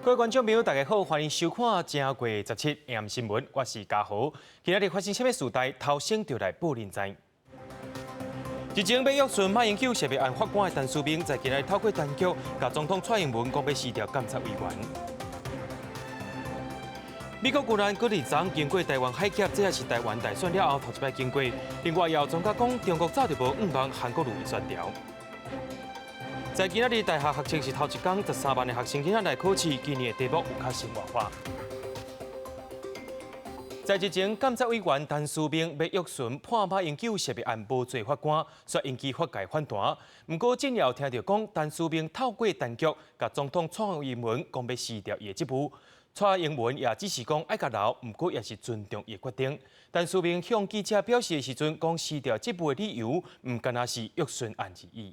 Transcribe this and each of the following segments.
各位觀眾朋友，大家好，歡迎收看正月十七AM 新聞，我是嘉豪。今仔日發生啥物事代，頭先就來報恁知。日前欲約束馬英九涉密案法官的陳思明，在今日透過當局，共總統蔡英文講欲辭掉監察委員。美國軍艦閣佇昨經過台灣海峽，這也是台灣大選了後頭一擺經過。另外，也有專家講，中國早就無向望韓國瑜會選牢。在今仔日大學學測是頭一工，13萬个學生囡仔來考試，今年的題目有較生活化。在日前，監察委員陳思明欲約詢判馬英九涉密案無罪法官，煞引起法界反彈。毋過，進後聽著講，陳思明透過當局，共總統蔡英文講欲辭掉伊的職務。蔡英文也只是講愛共留，毋過也是尊重伊的決定。陳思明向記者表示的時陣，講辭掉職務的理由，毋干焦是約詢案而已。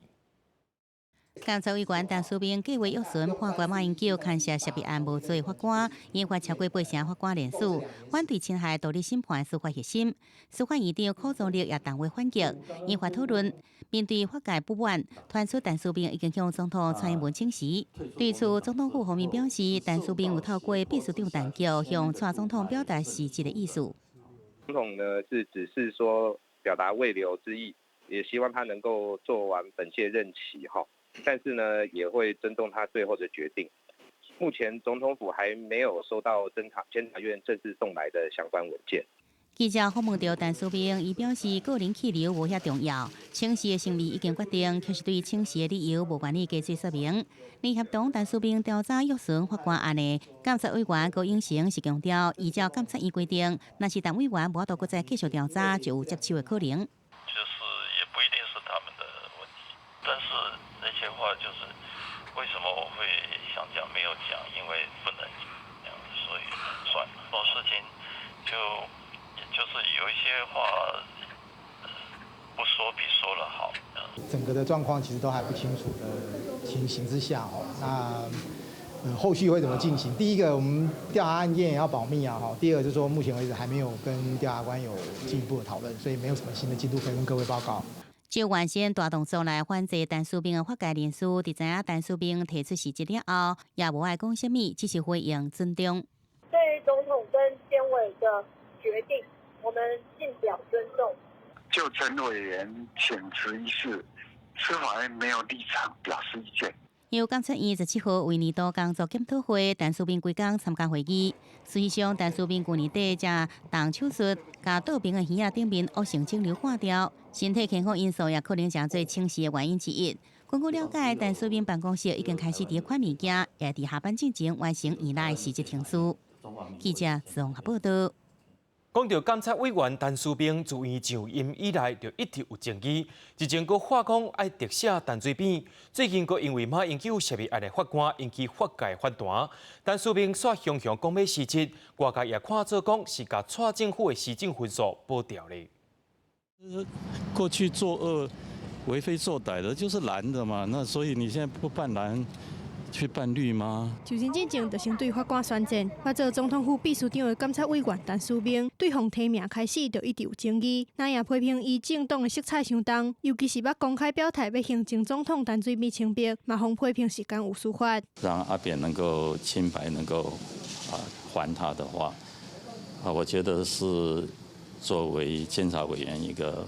監察委員陳思明計劃約詢判決馬英九牽涉涉密案無罪法官，引發超過八成法官聯署反對侵害獨立審判司法核心。司法院長柯宗立也當話反擊，引發討論。面對法界不滿，傳出陳思明已經向總統蔡英文請辭。對此，總統府方面表示，陳思明有透過秘書長陳菊向蔡總統表達辭職的意思。總統呢是只是說表達慰留之意，也希望他能夠做完本屆任期哈。但是呢，也會尊重他最後的決定。目前總統府還沒有收到監察院正式送來的相關文件。記者訪問著陳思明，伊表示個人去留無遐重要，請辭的性味已經決定，卻是對請辭的理由無願意加做說明。聯合黨陳思明調查約詢法官案的監察委員高永成是強調，依照監察院規定，若是陳委員無法度閣再繼續調查，就有接手的可能。就是也不一定是他們的問題，但是那些話就是為什麼我會想講沒有講，因為不能講，所以算了。這種事情就是有一些話不說比說了好。整個的狀況其實都還不清楚的情形之下，哦，那後續會怎麼進行？第一個，我們調查案件也要保密啊，哈。第二個就是說，目前為止還沒有跟調查官有進一步的討論，所以沒有什麼新的進度可以跟各位報告。就原先大動作來反制陳思明的法界人士，佇知影陳思明提出辭職了後，也無愛講啥物，只是回應尊重。對於總統跟監委的決定，我們盡表尊重。就陳委員請辭一事，司法院沒有立場表示意見。由監察院17號為年度工作檢討會，陳思明規工參加會議。事實上，陳思明舊年底才動手術，共倒爿的耳仔頂面惡性腫瘤割掉，身體健康因素也可能成做請辭的原因之一。根據了解，陳思明辦公室已經開始佇款物件，也佇下班進前完成院內辭職程序。記者綜合報道。講到監察委員陳思明自伊上任以來，就一直有爭議。日前閣話講愛特赦陳水扁，最近閣因為馬英九涉密案的法官引起法界反彈。陳思明煞雄雄講欲辭職，外界也看做講是共蔡政府的施政分數保掉咧。過去作惡、為非作歹的，就是藍的嘛。那所以你現在不辦藍，去辦綠嗎？就任進前就先對法官宣戰，捌做總統府秘書長的監察委員陳思明，對予提名開始就一直有爭議，那也批評伊政黨的色彩傷重，尤其是捌公開表態欲還前總統陳水扁清白，嘛予批評是干預司法。讓阿扁能夠清白，能夠啊還他的話，啊，我覺得是作為監察委員一個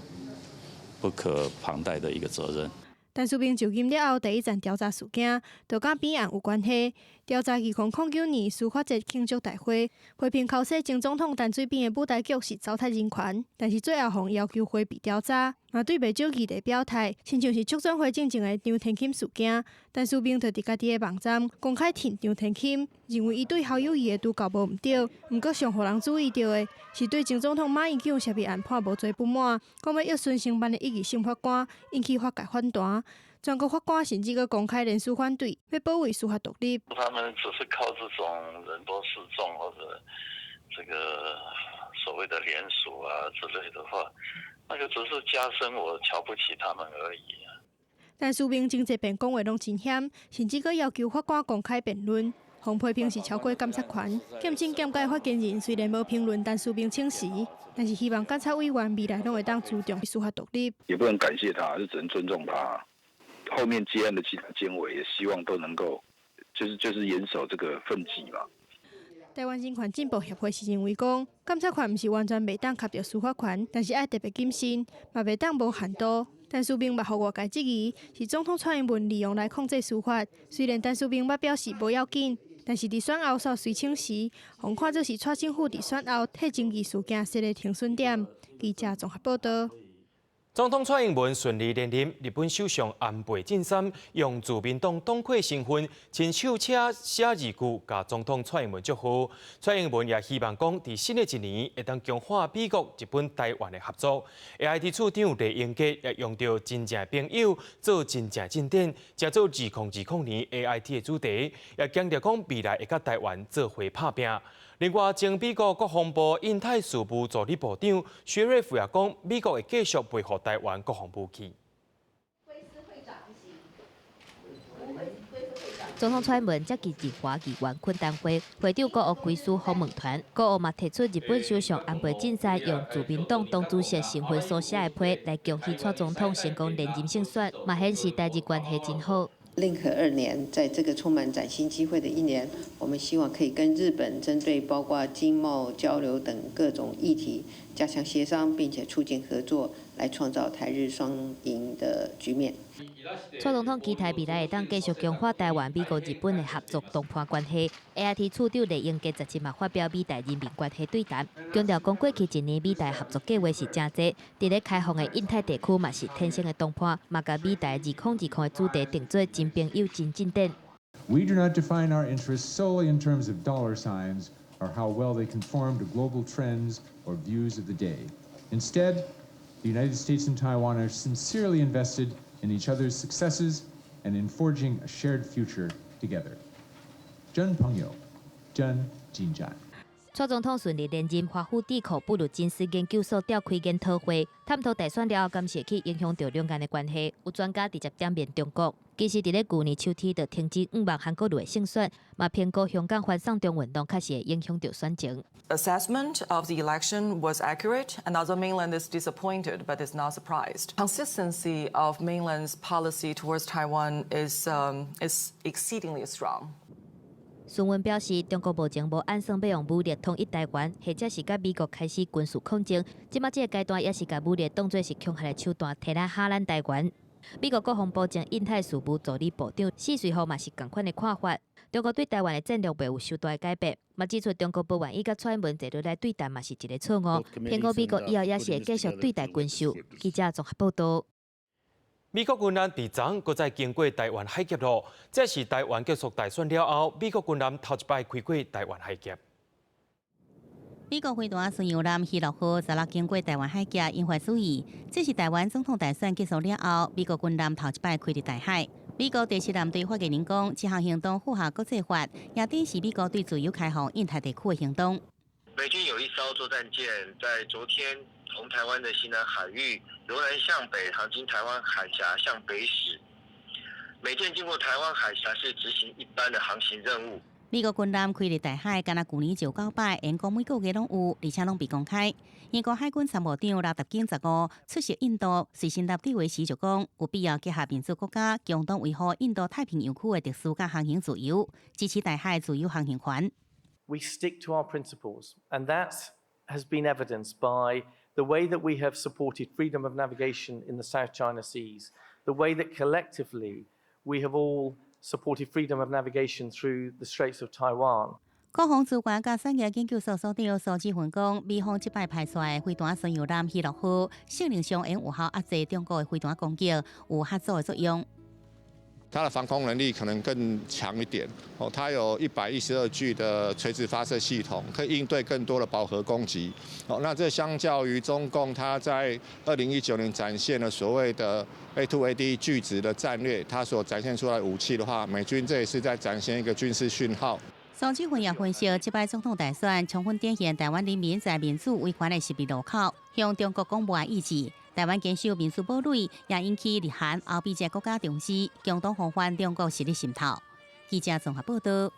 不可旁貸的一個責任。陳思明就任了後，第一站調查事件，就佮扁案有關係。調查2009年司法節慶祝大會，批評剾洗前總統陳水扁的舞台劇是糟蹋人權，但是最後予要求迴避調查，嘛對袂少議題表態，親像是促轉會進前的張天欽事件，陳思明就佇家己的網站公開挺張天欽，認為伊對侯友宜的督教無毋對。毋過上予人注意著的是對前總統馬英九涉密案判無罪不滿，講欲約詢承辦的異議性法官，引起法界反彈。全國法官甚至閣公開聯署反對，欲保衛司法獨立。他們只是靠這種人多勢眾或者這個所謂的聯署啊之類的話，那個只是加深我瞧不起他們而已。陳思明真濟遍講話攏真險，甚至閣要求法官公開辯論，予批評是超過監察權。檢警檢界發言人雖然無評論陳思明請辭，但是希望監察委員未來攏會當注重司法獨立。也不能感謝他，就只能尊重他。後面接案的其他監委也希望都能夠就是嚴守這個分際嘛。台灣人權進步協會是認為講，監察權毋是完全袂當挾著司法權，但是愛特別謹慎，嘛袂當無限度。陳思明嘛予外界質疑，是總統蔡英文利用來控制司法。雖然陳思明捌表示無要緊，但是佇選後煞隨請辭，予看做是蔡政府佇選後替爭議事件設的停損點。記者綜合報道。總統蔡英文順利連任，日本首相安倍晉三用自民黨黨魁身份，親手寫寫字句，共總統蔡英文祝賀。蔡英文也希望講，佇新的一年會當強化美國、日本、台灣的合作。AIT 處長酈英傑也用著真正朋友做真正進展，成做2020年 AIT 的主題，也強調講未來會佮台灣做伙拍拚。另外，前美國國防部印太事務助理部長薛瑞福也講，美國會繼續維護台灣國防武器。總統蔡英文接見日華議員懇談會，會長國務軍事訪問團，國務嘛提出日本首相安倍晉三用自民黨黨主席身份所寫的批來恭喜蔡總統成功連任勝選，嘛顯示台日關係真好。令和二年，在這個充滿嶄新機會的一年，我們希望可以跟日本針對包括經貿交流等各種議題加強協商，並且促進合作，來創造台日雙贏的局面。蔡總統期待未來會當繼續強化台灣、美國、日本的合作同伴關係。AIT 處長酈英傑17嘛發表美台人民關係對談，強調講過去一年美台合作計劃是誠濟，佇咧開放的印太地區嘛是天生的同伴，嘛共美台2020的主題定做真朋友真進展。 We do not define our interests solely in terms of dollar signs or how well they conform to global trends or views of the day. Instead, the United States and Taiwan are sincerely invested in each other's successes and in forging a shared future together. 真朋友，真進展。蔡總統順利連任，華府智庫布魯金斯研究所召開研討會，探討大選了後，敢是會去影響著兩岸的關係。有專家直接點名中國。其實，佇咧舊年秋天就停止五萬韓國瑜的勝選，嘛評估香港反送中運動確實會影響著選情。 Assessment of the election was accurate, and although mainland is disappointed, but is not surprised. Consistency of mainland's policy towards Taiwan is exceedingly strong. 孫文表示，中國目前無按算欲用武力統一台灣，或者是佮美國開始軍事抗爭。這擺這個階段也是共武力當作是恐嚇的手段，提來嚇咱台灣。美國國防部前印太事務助理部長薛瑞福嘛是仝款的看法。中國對台灣的戰略袂有傷大的改變，嘛指出中國無願意佮蔡英文坐落來對談嘛是一個錯誤。評估美國以後也是會繼續對台軍售。記者綜合報道。美國軍艦佇昨閣再經過台灣海峽咯，這是台灣結束大選了後，美國軍艦頭一擺開過台灣海峽。美國飛彈巡洋艦希洛號昨日經過台灣海峽，引發注意。這是台灣總統大選結束了後，美國軍艦頭一擺開入台海。美國第七艦隊發言人講，這項行動符合國際法，也展示美國對自由開放印太地區的行動。美軍有一艘作戰艦在昨天從台灣的西南海域由南向北航經台灣海峽向北駛。美艦經過台灣海峽是執行一般的航行任務。美國軍艦開入台海，敢若舊年就九擺，演講每個月攏有，而且攏被公開。英國海軍參謀長拉達金15出席印度隨身納對話時就講，有必要結合民主國家共同維護印度太平洋區的秩序佮航行自由，支持台海自由航行權。 We stick to our principles, and that has been evidenced by the way that we have supported freedom of navigation in the South China Seas, the way that collectively we have all supported freedom of navigation through the Straits of Taiwan. 國防資源佮產業研究所所長蘇志雲講，美方這擺派出的飛彈巡洋艦希洛號，性能上會有效遏制中國的飛彈攻擊，有嚇阻的作用。它的防空能力可能更強一點，哦，它有112具的垂直發射系統，可以應對更多的飽和攻擊。哦，那這相較於中共，它在2019年展現了所謂的 A2AD 拒止的戰略，它所展現出來武器的話，美軍這也是在展現一個軍事訊號。蘇志雲也分析，這擺總統大選充分展現台灣人民在民主維權的十字路口，向中國講無意志。台灣堅守民主堡壘，也引起日韓、歐美這國家重視，共同防範中國實力滲透。記者綜合報道。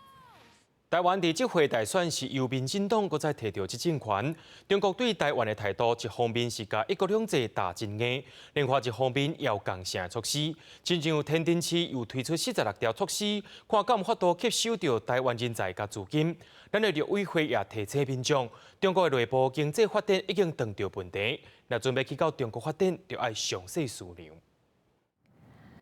台灣佇這回大選是由民進黨閣再提著執政權。中國對台灣的態度，一方面是共一國兩制打真硬，另外一方面也有共成的措施。親像天津市又推出46條措施，看敢有法度吸收著台灣人才佮資金。咱的陸委會也提醒民眾，中國的內部經濟發展已經遇著問題，若準備去到中國發展，就愛詳細思量。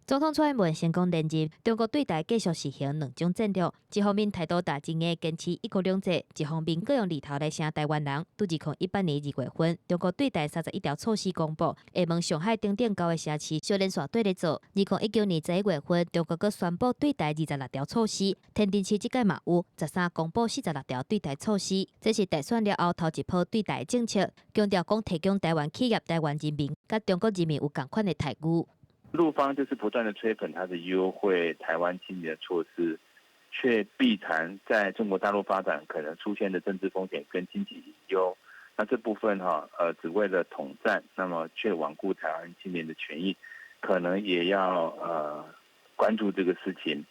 總統蔡英文成功連任，中國對台繼續實行兩種戰略，一方面態度打真硬，堅持一國兩制；一方面閣用字頭來聲台灣人。佇2018年2月份，中國對台31條措施公布，廈門、上海等等九个城市小連續綴咧做。2019年11月份，中國閣宣布對台26條措施，天津市這擺嘛有13公布46條對台措施，這是大選了後頭一波對台政策，強調講提供台灣企業、台灣人民佮中國人民有仝款的待遇。陸方就是不斷的吹捧它的優惠台灣青年的措施，卻避談在中國大陸發展可能出現的政治風險跟經濟隱憂。那這部分哈，只為了統戰，那麼卻罔顧台灣青年的權益，可能也要關注這個事情。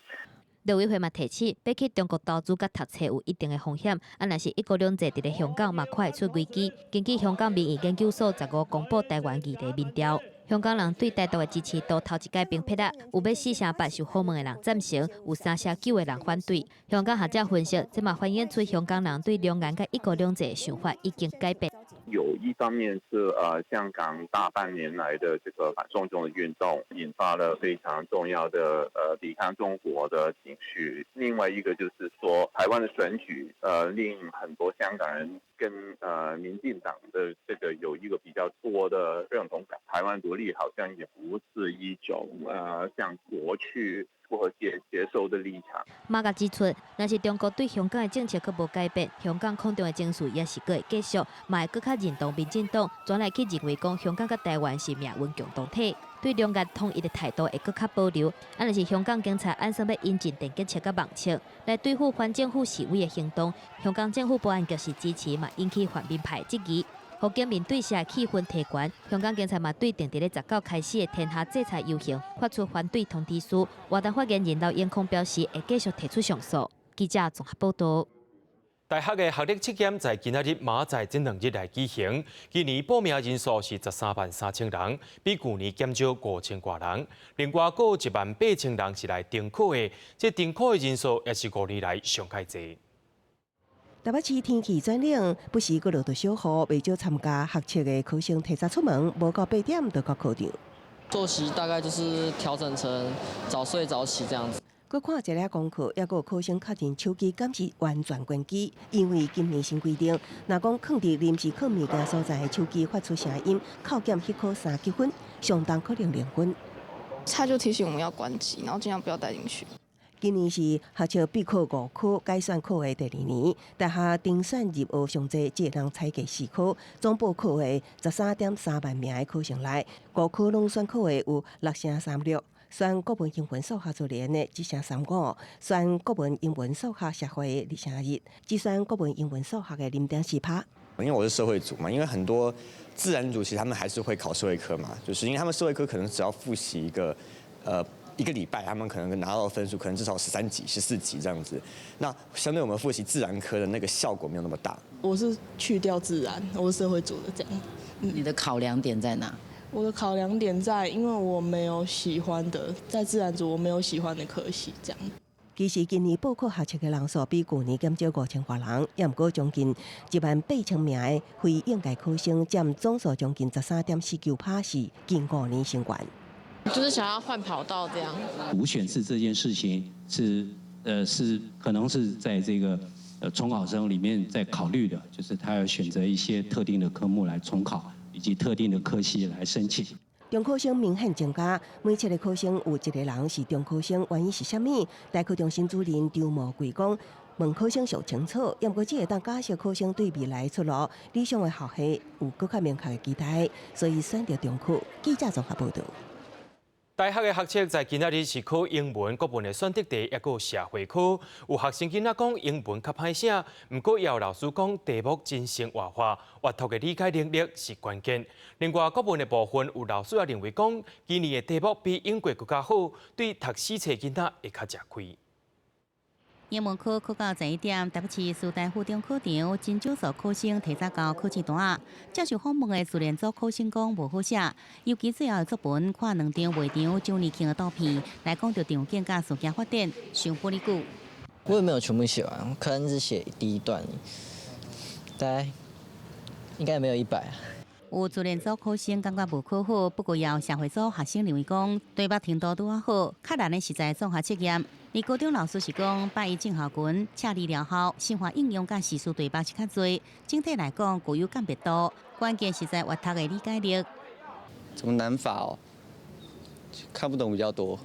陸委會嘛提醒，欲去中國投資佮讀冊有一定的風險，啊，若是一國兩制佇咧香港嘛看會出危機。根據香港民意研究所15公布台灣議題民調，香港人對台獨的支持度頭一擺崩撇啦，有欲4成8受訪問的人贊成，有3成9的人反對。香港學者分析，這嘛反映出香港人對兩岸佮一國兩制的想法已經改變。有一方面是香港大半年來的這個反送中的運動，引發了非常重要的抵抗中國的情緒。另外一個就是說，台灣的選舉令很多香港人跟民進黨的這個有一個比較多的認同感。台灣獨立好像也不是一種像過去不可接受的立場。馬格指出，若是中國對香港的政策閣無改變，香港抗中的情緒也是閣會繼續，嘛會閣較認同民進黨，轉來去認為講香港佮台灣是命運共同體，對兩岸統一的態度會閣較保留。啊，若是香港警察按算欲引進電擊槍佮盲槍來對付反政府示威的行動，香港政府保安局是支持，嘛引起泛民派質疑。予警民對峙氣氛提懸，香港警察嘛對定佇咧19開始的天下制裁遊行發出反對通知書。活動發言人劉永康表示，會繼續提出上訴。記者綜合報道。大學的學歷測驗在今仔日、明仔載這兩日來舉行。今年報名人數是13萬3千人，比舊年減少5千外人。另外，閣有1萬8千人是來重考的，這重考的人數也是5年來上蓋濟。台北市天氣轉冷，不時閣落著小雨，袂少參加學測的考生提早出門，無到8點就到考場。作息大概就是調整成早睡早起這樣子。閣看一下功課，猶閣有考生確認手機敢是完全關機，因為今年新規定，若講囥佇臨時囥物件所在的手機發出聲音，扣減彼科三級分，相當可能零分。他就提醒我們要關機，然後盡量不要帶進去。今年是學測必考五科改選考的第二年，大學甄選入學上濟，只會當採計四科，總報考的13.3萬名的考生內，五科攏選考的有6成36，選國文、英文、數學、自然的1成35，選國文、英文、數學、社會的2成2，只選國文、英文、數學的0.4趴。因為我是社會組嘛，因為很多自然組其實他們還是會考社會科嘛，就是因為他們社會科可能只要複習一個禮拜，他們可能拿到的分數可能至少13級、14級這樣子。那相對我們複習自然科的那個效果沒有那麼大。我是去掉自然，我是社會組的這樣。你的考量點在哪？我的考量點在，因為我沒有喜歡的，在自然組我沒有喜歡的科系這樣。其實今年報考學測的人數比舊年減少5千外人，猶毋過將近1萬8千名的非應屆考生佔總數將近13.49趴，是近5年新懸。就是想要換跑道這樣。補選試這件事情是可能是在這個重考生裡面在考慮的，就是他要選擇一些特定的科目來重考，以及特定的科系來申請。重考生明顯增加，每七個考生有一個人是重考生，原因是啥物？大考中心主任張茂貴講，問考生上清楚，猶毋過這會當假設考生對未來出路、理想的學系有閣較明確的期待，所以選擇重考。記者綜合報導。大學的學測在今仔日是考英文、國文的選擇題，抑閣有社會科。有學生囡仔講英文較歹寫，毋過也有老師講題目真生活化，閱讀的理解能力是關鍵。另外，國文的部分有老師也認為講，今年的題目比英國閣較好，對讀死冊囡仔會較食虧。英文科考到11點，台北市師大附中考場真少數考生提早交考試單。接受訪問的自然組考生講無好寫，尤其最後的作文看兩張賣場周年慶的圖片來講著場景佮事件發展，傷半哩久。我也沒有全部寫完，可能只寫第一段，大概應該沒有100。有自然組考生感覺無考好，不過也有社會組學生認為講題目程度拄仔好，較難的是在綜合測驗。而高中老師是講，八一症候群、車厘療效、生活應用佮時事題目是較濟，整體來講具有鑑別度，關鍵是在閱讀的理解力。怎麼難法哦？看不懂比較多。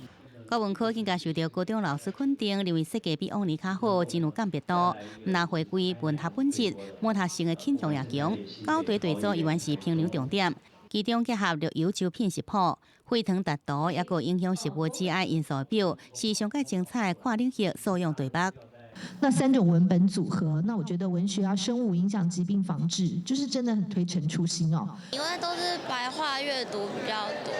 國文科更加受到高中老師肯定，認為設計比往年較好，真有鑑別度。毋但回歸文學本質，文學性的傾向也強。九題題組依然是評量重點，其中結合旅遊周品食譜、血糖達圖，抑閣影響食物致癌因素表，是上蓋精彩跨領域素養題目。那三種文本組合，那我覺得文學啊、生物影響疾病防治，就是真的很推陳出新哦。因為都是白話閱讀比較多，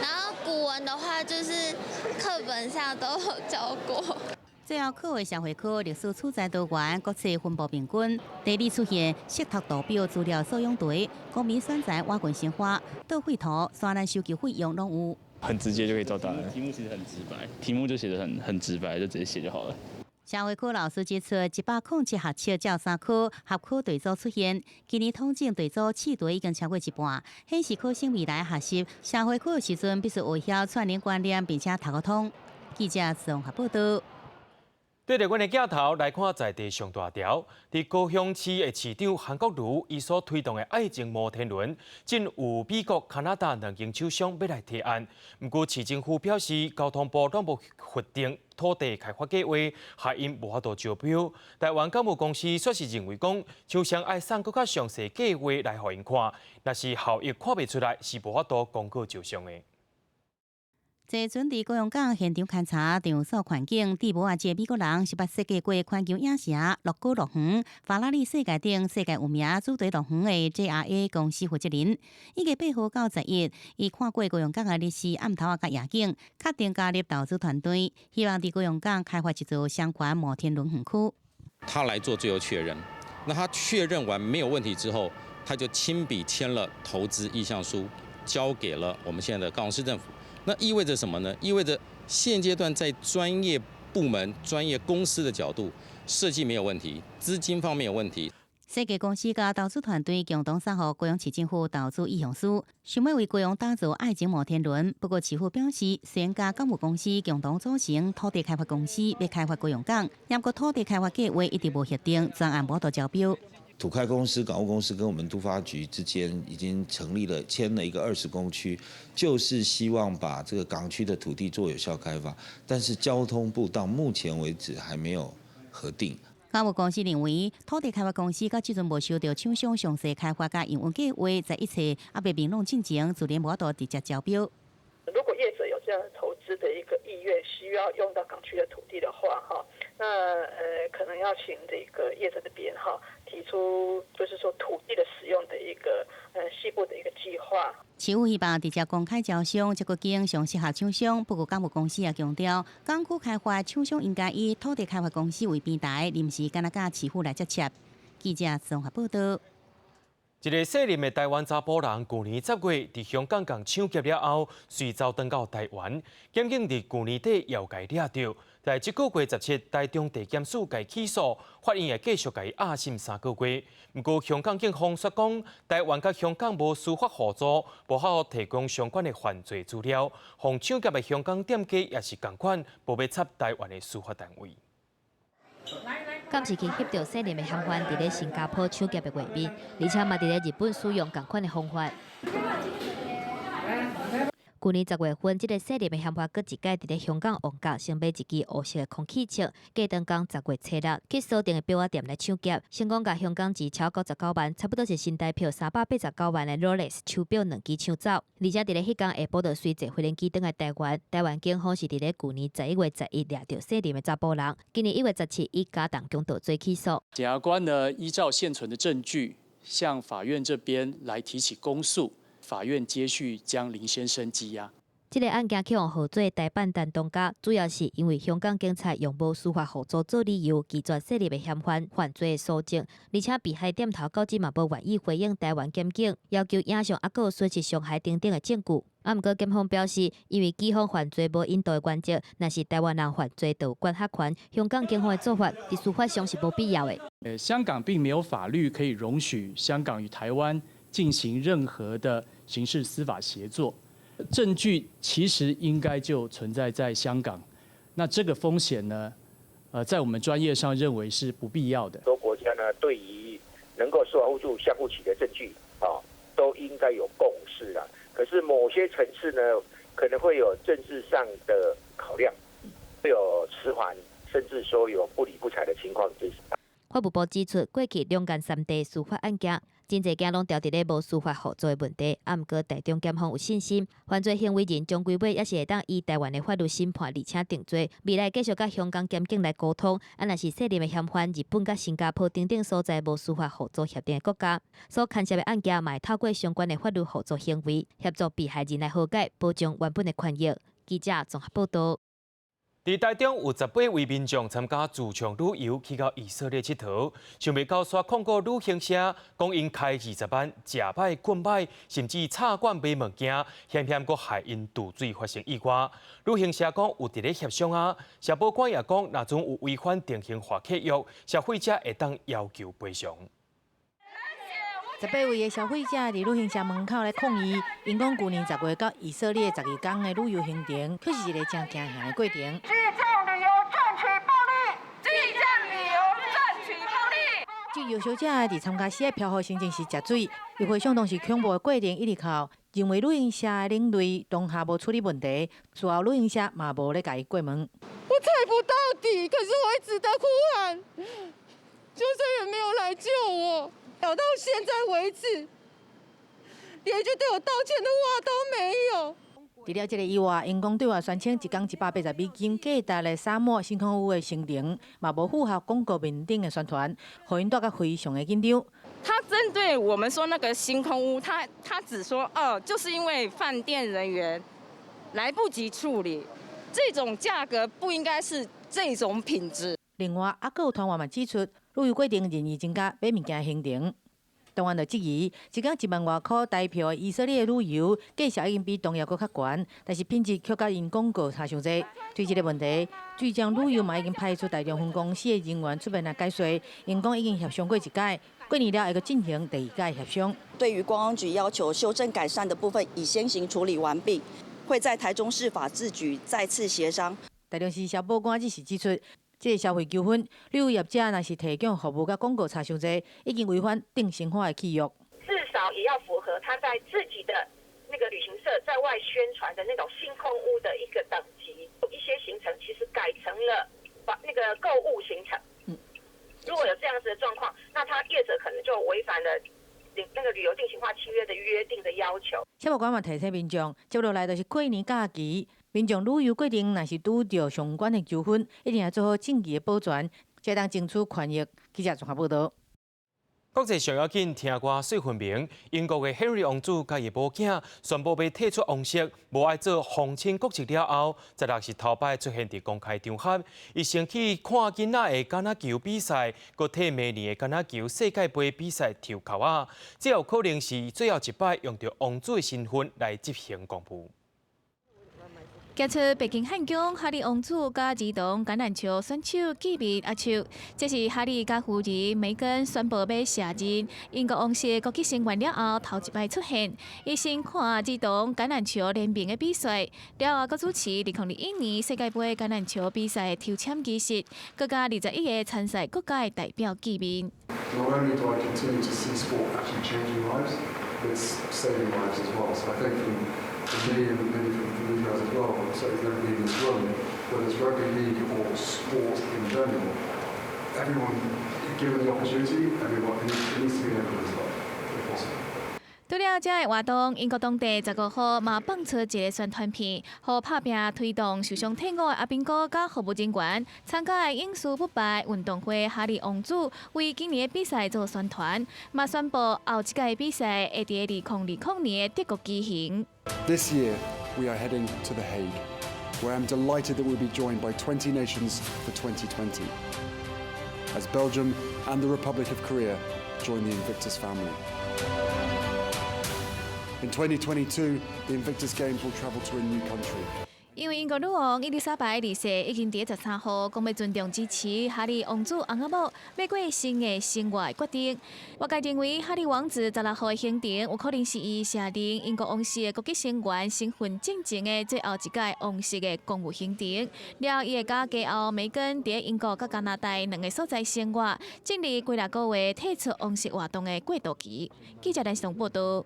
然後古文的話就是課本上都有教過。最後考的社會科歷史取材多元，國際分布平均，地理出現適讀圖表資料素養題，公民選材瓦棍生花、倒廢圖、山難收集費用攏有。很直接就可以找答案。題目其實很直白，題目就寫得很直白，就直接寫就好了。社會科老師指出，107學測照三科合考題組出現，今年統整題組試題已經超過一半，顯示考生未來學習社會科的時陣必須學曉串聯觀念，並且讀個通。記者綜合報道。對著阮的鏡頭來看，在地上大條，佇高雄市的市長韓國瑜，伊所推動的愛情摩天輪，正有美國、加拿大兩間廠商欲來提案。毋過市政府表示，交通部攏無核定土地開發計劃，予𪜶無法度招標。台灣港務公司煞是認為講，廠商愛送閣較詳細計劃來予𪜶看，若是效益看袂出來，是無法度公告招商的。坐船佇高雄港現場勘查場所環境，戴帽仔這個美國人是捌設計過環球影城、樂高樂園、法拉利世界等世界有名主題樂園的 JRA 公司負責人。伊月8號到11，伊看過高雄港的日時暗頭仔佮夜景，確定加入投資團隊，希望佇高雄港開發一座雙環摩天輪園區。他來做最後確認，那他確認完沒有問題之後，他就親筆簽了投資意向書，交給了我們現在的高雄市政府。那意味着什麼呢？意味着現階段在專業部門、專業公司的角度，設計沒有問題，資金方面有問題。設計公司佮投資團隊共同送予高雄市政府投資意向書，想欲為高雄打造愛情摩天輪。不過市府表示，雖然佮港務公司共同組成土地開發公司，欲開發高雄港，毋過土地開發計劃一直無核定，專案無法度招標。土開公司、港務公司跟我們都發局之間已經成立了，簽了一個20公區，就是希望把這個港區的土地做有效開發。但是交通部到目前為止還沒有核定。港務公司認為，土地開發公司到這陣無收到廠商詳細開發佮營運計劃，在一切猶未明朗進前，自然無法度直接招標。如果業者有這樣投資的一個意願，需要用到港區的土地的話，哈，那可能要請這個業者這邊哈提出，就是說土地的使用的一個細部的一個計劃。市府希望直接公開招商，這個間上適合廠商。不過港務公司也強調，港區開發廠商應該以土地開發公司為平台，臨時敢若佮市府來接洽。記者綜合報道。一個細漢的台灣查埔人，舊年10月佇香港共搶劫了後，隨走轉到台灣，檢警佇舊年底又共掠著。在這個月17，台中地檢署共起訴，法院會繼續共伊押審3個月。毋過香港警方說講，台灣佮香港無司法互助，無法度提供相關的犯罪資料，予搶劫的香港店家也是仝款，無欲插台灣的司法單位。監視器翕著細漢的嫌犯佇咧新加坡搶劫的畫面，而且嘛佇咧日本使用仝款的方法。舊年10月份，這個細漢的嫌犯閣一擺佇咧香港旺角先買一支烏色的空氣槍，隔當工10月初6去鎖定的錶仔店來搶劫，成功共香港錢超99萬，差不多是新台票389萬的 Rolex 手錶兩支搶走。而且佇咧彼工下晡就隨坐飛機轉來台灣。台灣警方是佇咧舊年11月11掠著細漢的查埔人，今年1月17以加重強盜罪起訴。檢察官呢，依照現存的證據，向法院這邊來提起公訴。法院接續將林先生羈押。這个案件去予號做台版陳東家，主要是因為香港警察用無司法互助做理由，拒絕設立的嫌犯犯罪搜證，而且被害店頭到這嘛無願意回應台灣檢警要求影像抑閣有損失傷害等等的證據。啊，毋過檢方表示，因為警方犯罪無引渡的原則，若是台灣人犯罪就有管轄權，香港警方的做法佇司法上是無必要的。香港並沒有法律可以容許香港與台灣進行任何的刑事司法協作。證據其實應該就存在在香港，那這個風險呢？在我們專業上認為是不必要的。很多國家呢，對於能夠司法互助相互取得證據啊，都應該有共識啦。可是某些層次呢，可能會有政治上的考量，會有遲緩，甚至說有不理不睬的情況之下。法務部指出，過去兩岸三地司法案件，真濟件攏牢佇咧無司法互助的問題。啊，毋過台中檢方有信心，犯罪行為人終歸尾猶是會當依台灣的法律審判，而且定罪。未來繼續佮香港檢警來溝通，啊，若是設立的嫌犯日本佮新加坡等等所在無司法互助協定的國家，所牽涉的案件，嘛會透過相關的法律互助行為，協助被害人來和解，保障原本的權益。記者綜合報道。佇台中有18位民眾參加自強旅遊去到以色列𨑨迌，想袂到煞控告旅行社，講𪜶開20萬，食歹、睏歹，甚至插管買物件，險險閣害𪜶墜水發生意外。旅行社講有佇咧協商啊，社保官也講，若陣有違反定型化契約，消費者會當要求賠償。18位的消費者佇旅行社門口來抗議，𪜶講舊年10月到以色列12工的旅遊行程，卻是一个誠驚嚇的過程。記帳旅遊賺取暴利，記帳旅遊賺取暴利。這姚小姐佇參加時的飄雨行程時食水，伊回想當時恐怖的過程，一直哭，認為旅行社的領隊當下無處理問題，事後旅行社嘛無咧共伊過問。我踩不到底，可是我一直在哭喊，救生員沒有來救我。到現在為止，連一句對我道歉的話都沒有。除了這个以外，𪜶講對外宣稱一工180美金價值的沙漠星空屋的行程，嘛無符合廣告面頂的宣傳，予𪜶帶甲非常的緊張。他針對我們說那個星空屋，他只說哦，就是因為飯店人員來不及處理，這種價格不應該是這種品質。另外，猶閣有團員嘛指出，旅遊過程任意增加買物件行程。當然就質疑，一工1萬外箍台票的以色列旅遊，價數已經比東協閣較懸，但是品質卻佮𪜶廣告差傷濟。對這个問題，水晶旅遊嘛已經派出台中分公司的人員出面來解說，𪜶講已經協商過一擺，過年了會閣進行第二擺協商。對於觀光局要求修正改善的部分，已先行處理完畢，會在台中市法制局再次協商。台中市消保官只是指出，這个消費糾紛，旅遊業者若是提供服務佮廣告差傷濟，已經違反定型化的契約。至少也要符合他在自己的那個旅行社在外宣傳的那種星空屋的一個等級。一些行程其實改成了把那個購物行程。如果有這樣子的狀況，那他業者可能就違反了那個旅遊定型化契約的約定的要求。消保官嘛提醒民眾，接落來就是過年假期，民眾旅遊過程若是拄著相關的糾紛，一定要做好證據的保全，才當爭取權益。記者綜合報道。國際上要緊，聽歌說分明。英國的 Henry 王子佮伊某囝宣布欲退出王室，無愛做皇親國戚了後，16是頭擺出現佇公開場合。伊先去看囡仔的橄欖球比賽，閣替明年的橄欖球世界盃比賽抽籤仔。這有可能是最後一擺用著王子的身份來執行公務。行出白金漢宮，哈利王子佮兒童橄欖球選手見面握手。這是哈利佮夫人梅根宣布欲卸任英國王室國籍成員了後，頭一擺出現。伊先看兒童橄欖球聯盟的比賽，了後閣主持2021年世界盃橄欖球比賽的抽籤儀式，閣佮21個參賽國家的代表見面。 Not only do I continue to see sport actually changing lives, it's saving lives as well. So I think from me and maybe from you guys as well, certainly everybody in this room, whether it's rugby league or sport in general, everyone, given the opportunity, everyone, it needs to be in everyone's life, if possible. 除了這个活動，英國當地15號嘛放出一个宣傳片，予拍拚推動受傷退伍的阿兵哥佮服務人員參加的永續不敗運動會哈利王子為今年的比賽做宣傳，嘛宣布後一屆比賽會佇2020年的德國舉行。 This year we are heading to The Hague, where I'm delighted that we'll be joined by 20 nations for 2020, as Belgium and the Republic of Korea join the Invictus family. In 2022, the Invictus Games will travel to a new country. 因為英國女王伊麗莎白二世已經佇13號講欲尊重支持哈利王子翁仔某欲過新的生活的決定。外界認為哈利王子16號的行程有可能是伊卸任英國王室的高級成員身份進前的最後一屆王室的公務行程。了伊會佮繼後梅根佇英國佮加拿大兩个所在生活，進入幾若個月退出王室活動的過渡期。記者連續報道。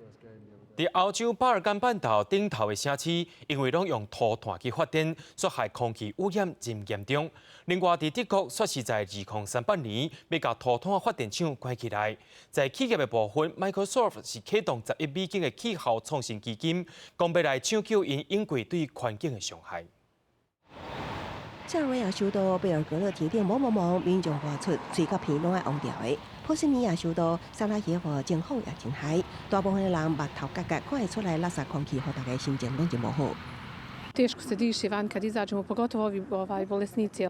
佇歐洲巴爾幹半島頂頭的城市，因為攏用塗炭去發電，所害空氣污染真嚴重。另外，佇德國，煞是在2038年欲共塗炭發電廠關起來。在企業的部分，Microsoft 是啟動10億美金的氣候創新基金，講欲來搶救𪜶應對對環境的傷害。塞爾維亞首都貝爾格勒天頂霧濛濛，民眾外出，喙佮鼻攏愛黃掉的。波斯尼亞首都薩拉耶夫情況也真歹，大部分的人目頭結結，看會出來垃圾空氣，予大家心情攏真無好。 Teško se diše van kad izađemo, pogotovo ovi bolesnici.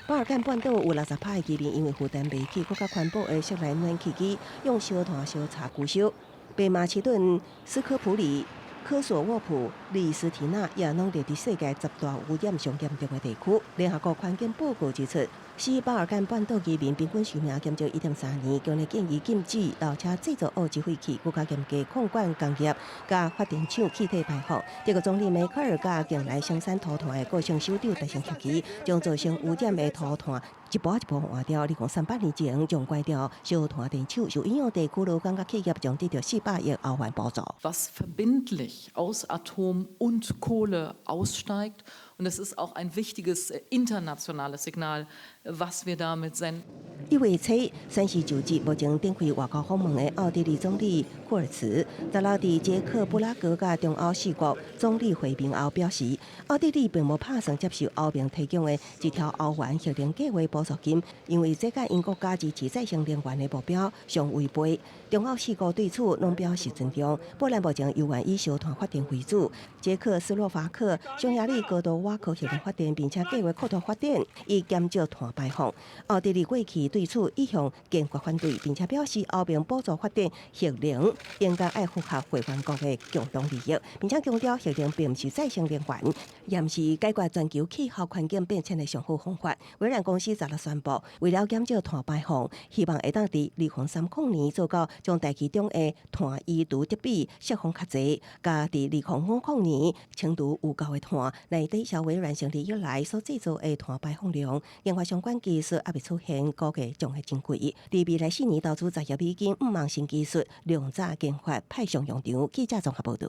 巴爾幹半島有60%的居民因為負擔袂起閣較環保的室內暖氣機，用燒炭燒柴燒燒。北馬其頓、斯科普里、科索沃普利斯提納也攏佇世界10大污染上嚴重的地區。聯合國環境報告指出，使巴爾幹半島居民平均壽命減少1.3年，強烈建議禁止老車製造惡質廢氣，閣較嚴格控管工業佮發電廠氣體排放。德國總理梅克爾佮近來生產塗炭的各省首長達成協議，將造成污染的塗炭一步一步換掉。2038年前將關掉燒炭電廠，受影響地區勞工佮企業將得著400億歐元補助。 Was verbindlich aus Atom und Kohle aussteigt. Und es ist auch ein wichtiges internationales Signal, was wir damit senden. 1月初，宣誓就職目前展開外交訪問的奧地利總理庫爾茨，16佇捷克布拉格佮中歐四國總理會面後表示，奧地利並無拍算接受歐盟提供的一兆歐元核能計畫補助金，因為這佮𪜶國家支持再生能源的目標相違背。中歐四國對此攏表示尊重。波蘭目前猶原以燒炭發電為主，捷克斯洛伐克、匈牙利高度倚靠核能發電，並且計劃擴大發電，以減少碳排放。奧地利過去對此一向堅決反對，並且表示歐盟補助發電核能應該愛符合會員國的共同利益，並且強調核能並毋是再生能源，也毋是解決全球氣候環境變遷的上好方法。微軟公司十六宣布，為了減少碳排放，希望會當佇2030年做到將大氣中的碳移除得比釋放較濟，佮佇2050年清除有夠的碳，來抵消微軟成立以來所製造的碳排放量。研發相關技術猶未出現，估計將會真貴。佇未來4年投資10億美金，向望新技術量早研發派上用場。記者綜合報導。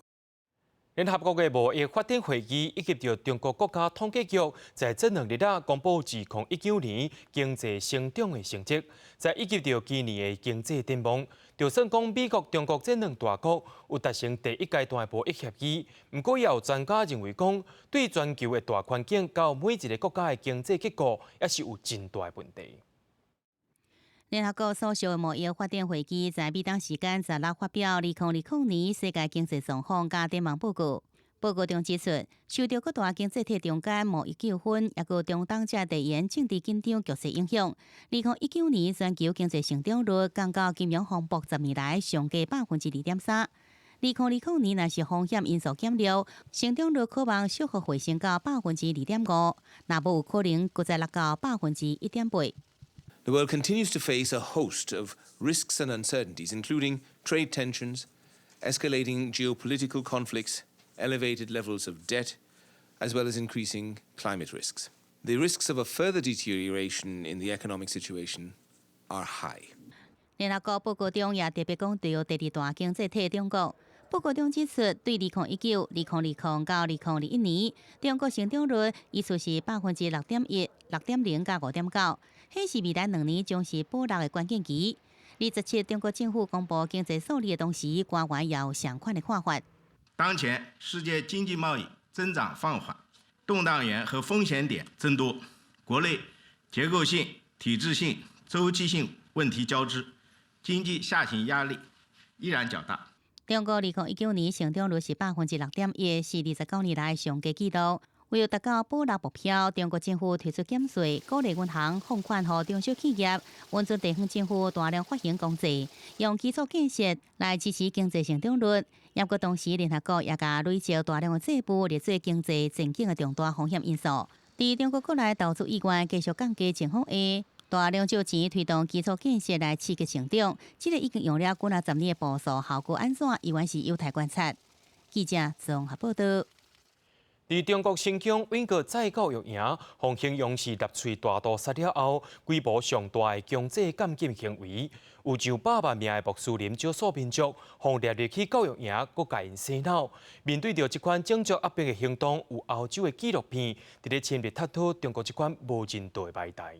聯合國的貿易發展會議以及著中國國家統計局在這兩日仔公布2019年經濟成長的成績，再以及著今年的經濟展望，就算講美國、中國這兩大國有達成第一階段的貿易協議，毋過也有專家認為講，對全球的大環境佮每一个國家的經濟結構，也是有真大的問題。聯合國所屬的貿易發展會議在美東時間十六發表2020年世界經濟狀況佮展望報告。報告中指出，受著各大經濟體中間貿易糾紛，抑閣中東這地緣政治緊張局勢影響，2019年全球經濟成長率降到金融風暴10年來上低2.3%。2020年若是風險因素減弱，成長率可望小幅回升到2.5%，若無有可能閣再落到1.8%。 The world continues to face a host of risks and uncertainties, including trade tensions, escalating geopolitical conflicts, elevated levels of debt, as well as increasing climate risks. The risks of a further deterioration in the economic situation are high. 聯合國報告中也特別講著第二大經濟體中國。報告中指出，對2019、2020到2021年，中國成長率依次是6.1%、6.0佮5.9，顯示未來2年將是補力的關鍵期。27，中國政府公布經濟數字的同時，官員也有相款的看法。當前世界經濟貿易增長放緩，動盪源和風險點增多，國內結構性、體制性、週期性問題交織，經濟下行壓力依然較大。中國2019年成長率是6.1%，是29年來上低紀錄。為了達到保六目標，中國政府推出減稅、鼓勵銀行放款予中小企業，允准地方政府大量發行公債，用基礎建設來支持經濟成長率。不過同時，聯合國也共累積大量的債務列做經濟前景的重大風險因素。佇中國國內投資意願繼續降低情況下，大量借錢推動基礎建設來刺激成長，這個已經用了幾若十年的步數，效果按怎，依然是有待觀察。記者綜合報道。佇中國新疆維吾爾再教育營，予形容是納粹大屠殺了後規模上大的強制監禁行為，有上百萬名的穆斯林少數民族，予掠入去教育營，閣共𪜶洗腦。面對著這款種族壓迫的行動，有歐洲的紀錄片佇咧深入探討中國這款無人道的埋代。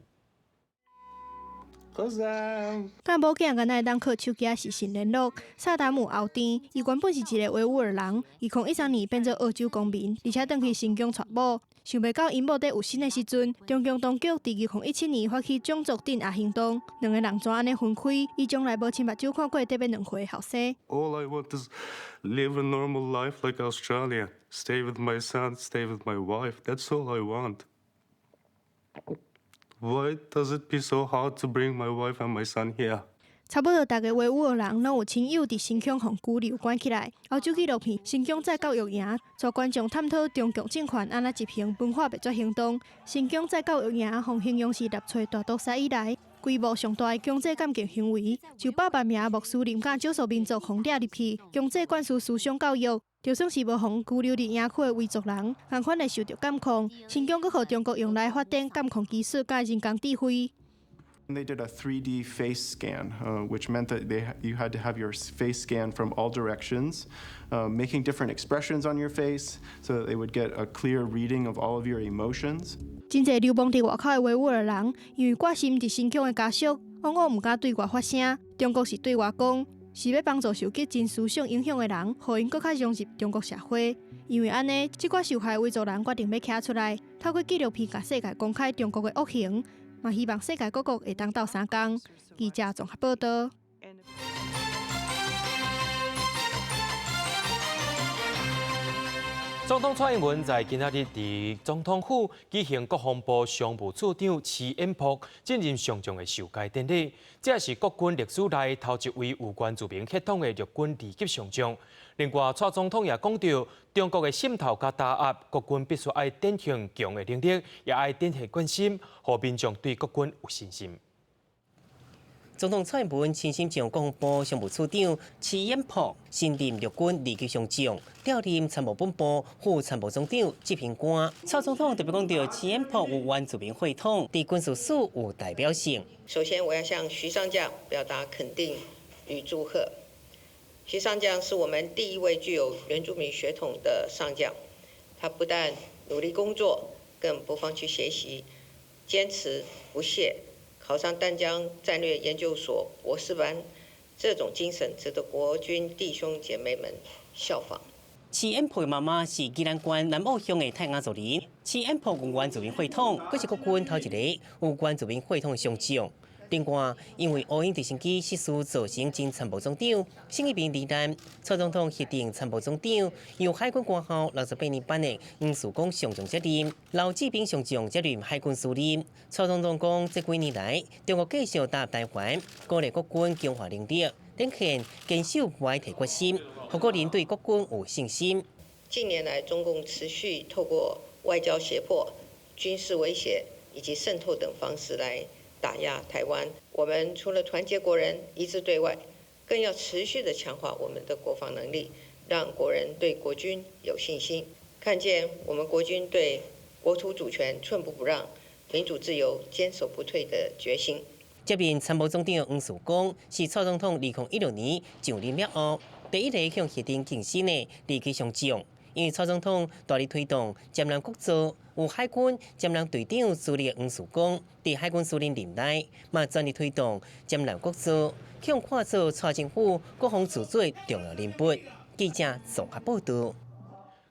佮某囝敢若會當靠手機視訊聯絡。薩達姆奧丁，伊原本是一个維吾爾人，2013年變做澳洲公民，而且轉去新疆娶某。想袂到𪜶某佇有身的時陣，中共當局佇2017年發起種族鎮壓行動，兩個人就按呢分開，伊從來無親目睭看過得欲2歲的後生。 All I want is live a normal life like Australia. Stay with my son, stay with my wife. That's all I want. Why does it be so hard to bring my wife and my son here? 差不多逐个維吾爾人攏有親友佇新疆予拘留關起來。歐洲紀錄片《新疆再教育營》帶觀眾探討中共政權按怎執行文化滅絕行動。新疆再教育營予形容是納粹大屠殺以來規模上大的強制監禁行為，上百萬名穆斯林佮少數民族予掠入去，強制灌輸思想教育。就算是無予拘留佇營區的維族人，仝款會受著監控。新疆閣予中國用來發展監控技術佮人工智慧。 They did a 3D face scan, which meant that you had to have your face scanned from all directions, making different expressions on your face so that they would get a clear reading of all of your emotions. 真濟流亡佇外口的維吾爾人，因為掛心佇新疆的家屬，往往毋敢對外發聲。中國是對外講，是欲幫助受激進思想影響的人，予𪜶閣較融入中國社會。因為按呢，這寡受害維族人決定欲徛出來，透過紀錄片共世界公開中國的惡行。嘛，希望世界各國會當鬥相共。記者綜合報道。總統蔡英文在今仔日佇總統府舉行國防部常務處長徐衍璞進任上將的受階典禮，這也是國軍歷史內頭一位有原住民血統的陸軍二級上將。另外，蔡總統也講到，中國的滲透佮打壓，國軍必須愛展現強的能力，也愛展現決心，予民眾對國軍有信心。總統蔡英文親身將國防部常務處長徐衍璞升任陸軍二級上將，調任參謀本部副參謀總長執行官。蔡總統特別講到，徐衍璞有原住民血統，佇軍事史有代表性。首先，我要向徐上將表達肯定與祝賀。徐上將是我們第一位具有原住民血統的上將，他不但努力工作，更不放棄學習，堅持不懈。考上淡江戰略研究所博士班，這種精神值得國軍弟兄姐妹們效仿。徐衍璞的媽媽是宜蘭縣南澳鄉的泰雅族人，徐衍璞有原住民血統，閣是國軍頭一个有原住民血統的上將。另外，因為烏鷹直升機失事造成前參謀總長沈一鳴罹難，蔡總統核定參謀總長由海軍官校68年班的黃樹光上將接任，劉志兵上將接任海軍司令。蔡總統講，這幾年來，中國繼續打壓台灣，鼓勵國軍強化能力，展現堅守無愛提決心，予國人對國軍有信心。近年來，中共持續透過外交脅迫、軍事威脅以及滲透等方式來打壓台灣，我們除了團結國人一致對外，更要持續的強化我們的國防能力，讓國人對國軍有信心，看見我們國軍對國土主權寸步不讓、民主自由堅守不退的決心。接任參謀總長黃樹光是蔡總統2016年上任了後，第一个向核定晉升的二級上將。因為蔡總統大力推動劍南國造，有海軍劍南隊長資歷的黃樹光，佇海軍司令任內，嘛全力推動劍南國造，予人看做蔡政府國防自主的重要人物。記者綜合報導。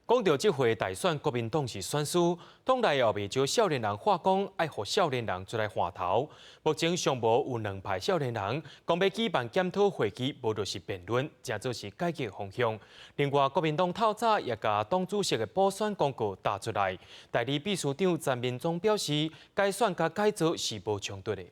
講著這回大選，國民黨是選輸，黨內有袂少少年人話講愛予少年人出來換頭。目前上無有兩派少年人講欲舉辦檢討會議，無就是辯論，誠做是改革方向。另外，國民黨透早也共黨主席的補選公告打出來，代理秘書長陳明忠表示，改選佮改造是無衝突的。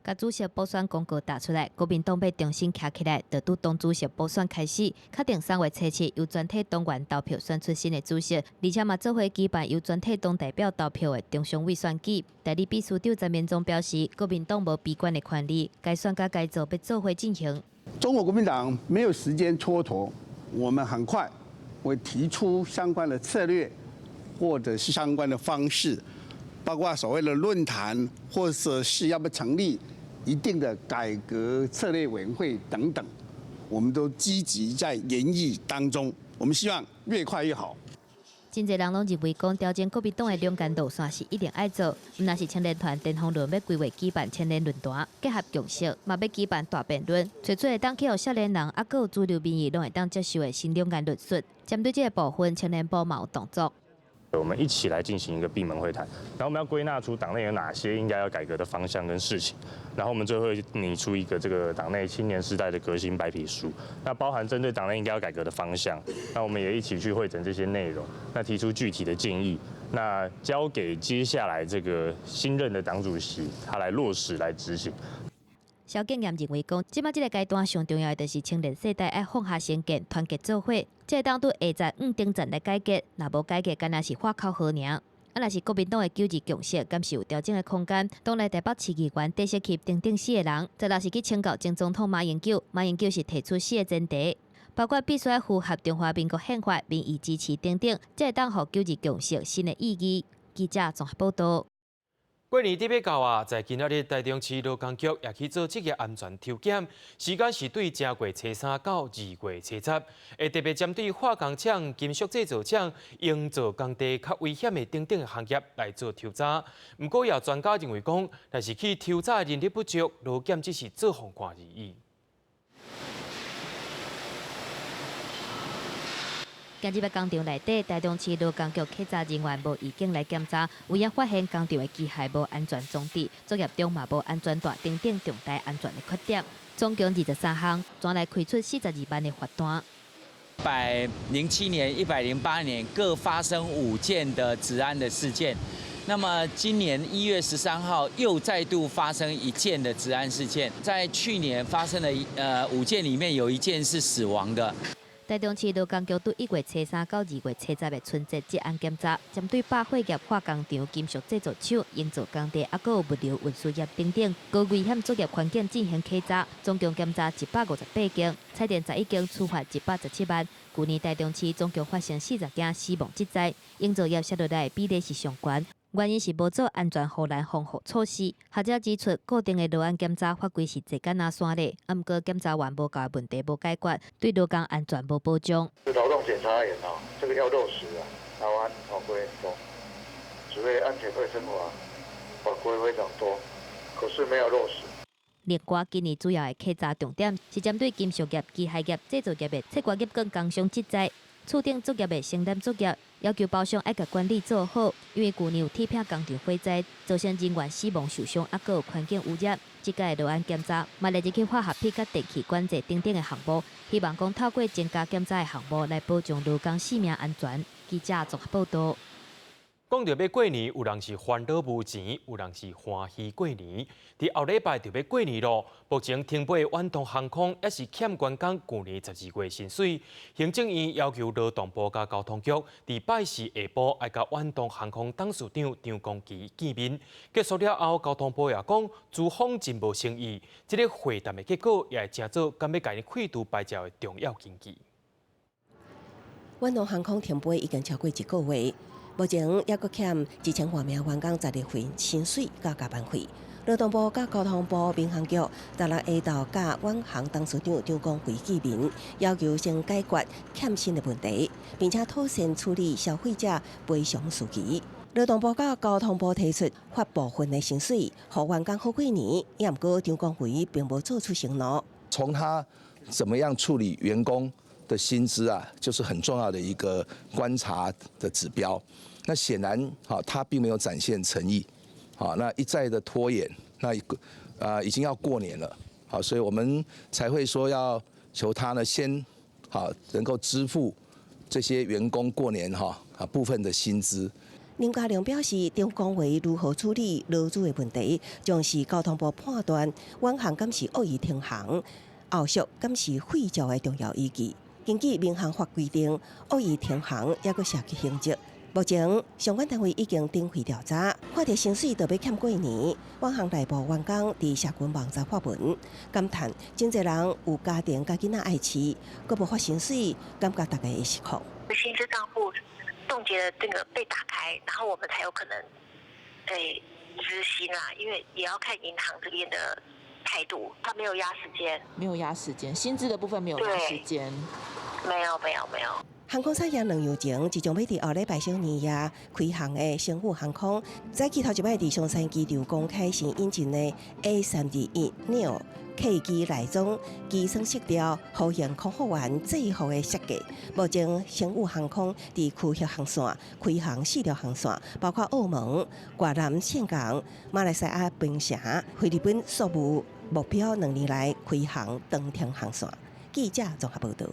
共主席補選公告打出來，國民黨欲重新徛起來，就對黨主席補選開始，確定3月初7由全體黨員投票選出新的主席，而且嘛做伙舉辦由全體黨代表投票的中常委選舉。代理秘書長陳明忠表示，國民黨無閉關的權利，改選佮改造欲做伙進行。中國國民黨沒有時間蹉跎，我們很快會提出相關的策略，或者是相關的方式。包括所謂的論壇，或者是要不成立一定的改革策略委員會等等，我們都積極在研議當中。我們希望越快越好。真濟人攏認為講調整國民黨的兩岸路線是一定愛做，毋但是青年團顛風論欲規劃舉辦青年論壇，結合共識，嘛欲舉辦大辯論，揣出會當去予少年人猶閣有主流民意攏會當接受的新兩岸論述。針對這個部分，青年部嘛有動作。我們一起來進行一個閉門會談，然後我們要歸納出黨內有哪些應該要改革的方向跟事情，然後我們最後會擬出一個這個黨內青年世代的革新白皮書，那包含針對黨內應該要改革的方向，那我們也一起去彙整這些內容，那提出具體的建議，那交給接下來這個新任的黨主席他來落實來執行。蕭建業認為講，這擺這個階段上重要的就是青年世代愛放下成見，團結做伙，才會當對下層往頂層來改革。若無改革，敢若是喊口號爾。啊，若是國民黨的九二共識，敢是有調整的空間？黨內台北市議員戴錫欹等等四個人，十六是去請教前總統馬英九，馬英九是提出四個前提，包括必須愛符合中華民國憲法、民意支持等等，才會當予九二共識新的意義。記者綜合報導。過年得欲到啊，在今仔日台中市勞工局也去做職業安全抽檢，時間是對正月初三到2月初10，會特別針對化工廠、金屬製造廠、營造工地較危險的等等行業來做抽查。毋過，也有專家認為講，若是去抽查的人力不足，勞檢只是做予看而已。今日工廠內底，台中市勞工局稽查人員無預警來檢查，有影發現工廠的機械無安全裝置，作業中嘛無安全帶等等重大安全的缺點，總共23項，全來開出42萬的罰單。107年、108年各發生5件的職安的事件，那麼今年1月13號又再度發生一件的職安事件，在去年發生的5件裡面有一件是死亡的。台中市勞工局對1月初3到2月初10的春節職安檢查，針對百貨業、化工廠、金屬製造廠、營造工地，猶閣有物流運輸業等等高危險作業環境進行稽查，總共檢查158間，裁定11間處罰117萬。舊年台中市總共發生40件死亡職災，營造業涉落來的比例是上懸，原因是無做安全護欄防護措施。學者指出，固定的勞安檢查法規是坐簡仔山咧，啊，毋過檢查員無夠的問題無解決，對勞工安全無保障。勞動檢查員哦，這個要落實啊，台灣法規很多，職業安全衛生法法規非常多，可是沒有落實。另外，今年主要的稽查重點是針對金屬業、機械業、製造業的切割業跟工傷職災，厝頂作業的承擔作業，要求包商愛共管理做好，因為舊年有鐵片工廠火災，造成人員死亡受傷，猶閣有環境污染。這屆勞安檢查嘛列入去化學品佮電氣管制等等的項目，希望講透過增加檢查的項目來保障勞工性命安全。記者綜合報導。講著欲過年，有人是煩惱無錢，有人是歡喜過年。佇後禮拜就欲過年囉，目前停飛的遠東航空猶是欠員工舊年12月薪水。行政院要求勞動部佮交通局，佇拜四下晡愛佮遠東航空董事長張光圻見面。結束了後，交通部也講資方真無誠意。這个會談的結果也會成做敢欲共𪜶廢除牌照的重要根據。遠東航空停飛已經超過一個月。目前猶閣欠1000外名員工12份薪水佮加班費。勞動部佮交通部民航局十六下晝佮遠航董事長張光輝見面，要求先解決欠薪的問題，並且妥善處理消費者賠償事宜。勞動部佮交通部提出發部分的薪水，予員工好過年，也毋過張光輝並無做出承諾。從他怎麼樣處理員工的薪資啊，就是很重要的一個觀察的指標。那顯然，他並沒有展現誠意，好，那一再的拖延，那啊已經要過年了，好，所以我們才會說要求他呢，先好能夠支付這些員工過年哈啊部分的薪資。林佳龍表示，張光偉如何處理勞資的問題，將是交通部判斷遠航敢是惡意停航，後續敢是廢照的重要依據。根據民航法規定，惡意停航抑閣涉及刑責。目前相關單位已經展開調查，看著薪水都欲欠過年，遠航內部員工佇社群網站發文感嘆：真濟人有家庭佮囡仔愛飼，閣無發薪水，感覺逐家會失控。薪資賬戶凍結的這個被打開，然後我們才有可能執行啦，因為也要看銀行這邊的態度，他沒有壓時間，沒有壓時間，薪資的部分沒有壓時間，沒有沒有沒有。航空產業兩年前，即將欲佇後禮拜小年夜開航的星宇航空，早起頭一擺佇松山機場公開新引進的 A321 neo 客機內裝機艙色調，呼應空服員制服的設計。目前星宇航空佇區域航線開航四條航線，包括澳門、越南岘港、馬來西亞檳城、菲律賓宿務，目標2年內開航長程航線。記者綜合報導。